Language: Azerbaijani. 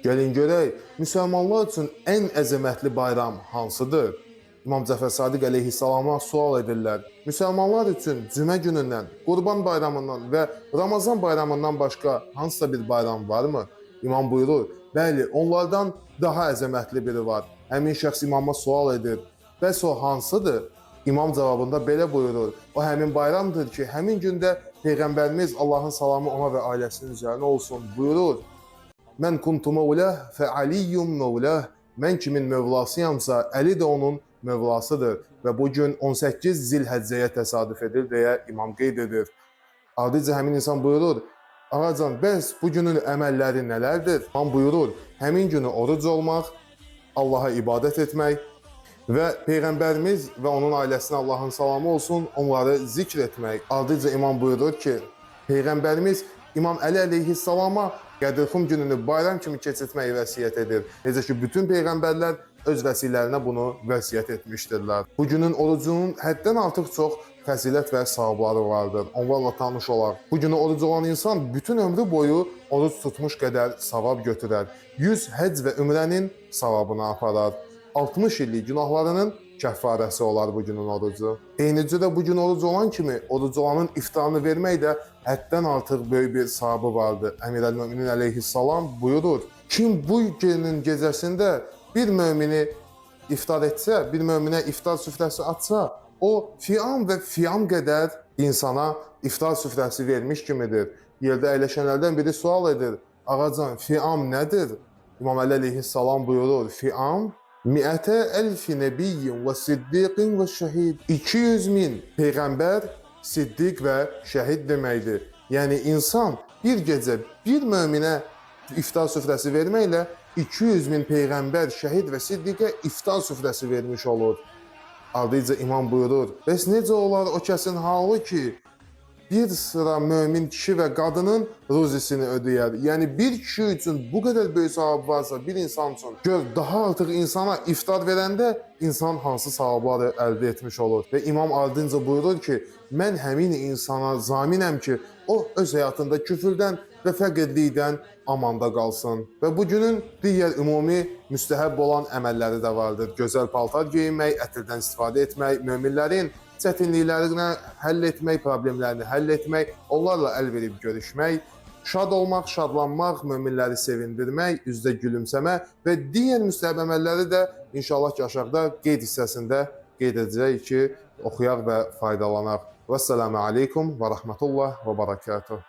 Gəlin görək, müsəlmanlar üçün ən əzəmətli bayram hansıdır? İmam Cəfər Sadiq əleyhissalama sual edirlər. Müsəlmanlar üçün cümə günündən, Qurban bayramından və Ramazan bayramından başqa hansısa bir bayram varmı? İmam buyurur, bəli, onlardan daha əzəmətli biri var. Həmin şəxs imama sual edir. Bəs o hansıdır? İmam cavabında belə buyurur. O həmin bayramdır ki, həmin gündə Peyğəmbərimiz Allahın salamı ona və ailəsinin üzərinə olsun buyurur. Mən kuntu mevlah fe Aliyyun mevlah. Mən kimin mövlasıyamsa, Əli də onun mövlasıdır və bu gün 18 Zilhəccəyə təsadüf edir deyə imam qeyd edir. Ardıca həmin insan buyurur, Ağacan, bəs bu günün əməlləri nələrdir? İmam buyurur, həmin günü oruc olmaq, Allaha ibadət etmək və Peyğəmbərimiz və onun ailəsinə Allahın salamı olsun, onları zikr etmək. Ardıca imam buyurur ki, Peyğəmbərimiz İmam Əli əleyhissalama Qədirxum gününü bayram kimi keçirtməyi vəsiyyət edir. Necə ki, bütün peyğəmbərlər öz vəsilərinə bunu vəsiyyət etmişdirlər. Bu günün orucunun həddən artıq çox fəzilət və savabları vardır. Onlarla tanış olaq. Bu günü oruc olan insan bütün ömrü boyu oruc tutmuş qədər savab götürər. 100 həcc və ümrənin savabını aparar. 60 illik günahlarının kəffarəsi olar bu günün orucu. Eynicə də bu gün oruc olan kimi oruc olanın iftarını vermək də həddən artıq böyük bir savabı vardır. Əmir-əl-Möminin əleyhissalam buyurur: Kim bu günün gecəsində bir mömini iftar etsə, bir möminə iftar süfrəsi açsa, o fiam və fiam qədər insana iftar süfrəsi vermiş kimidir. Yerdə əyləşənlərdən biri sual edir: Ağacan, fiam nədir? İmam Əli əleyhissalam buyurur: Fiam mi'ətə əlfi nəbiyyin və siddiqin və şəhid. 200 min peyğəmbər, siddiq və şəhid deməkdir. Yəni insan bir gecə bir möminə iftar süfrəsi verməklə 200 min peyğəmbər, şəhid və siddiqə iftar süfrəsi vermiş olur. Ardıca imam buyurur: Bəs necə olar o kəsin halı ki, bir sıra mömin kişi və qadının ruzisini ödəyər. Yəni bir kişi üçün bu qədər böyük savab varsa, bir insan üçün, gör daha artıq insana iftar verəndə insan hansı savabları əldə etmiş olur. Və imam ardınca buyurur ki, mən həmin insana zaminəm ki, o öz həyatında küfürdən və fəqirlikdən amanda qalsın. Və bu günün digər ümumi müstəhəbb olan əməlləri də vardır. Gözəl paltar geyinmək, ətirdən istifadə etmək, möminlərin çətinliklərini həll etmək, problemlərini həll etmək, onlarla əl verib görüşmək, şad olmaq, şadlanmaq, möminləri sevindirmək, üzdə gülümsəmə və digər müstəhəbb əməlləri də inşallah ki, aşağıda qeyd hissəsində qeyd edəcəyik ki, oxuyaq və faydalanaq. Vəssalamu aleykum və rəhmətullah və barakatuh.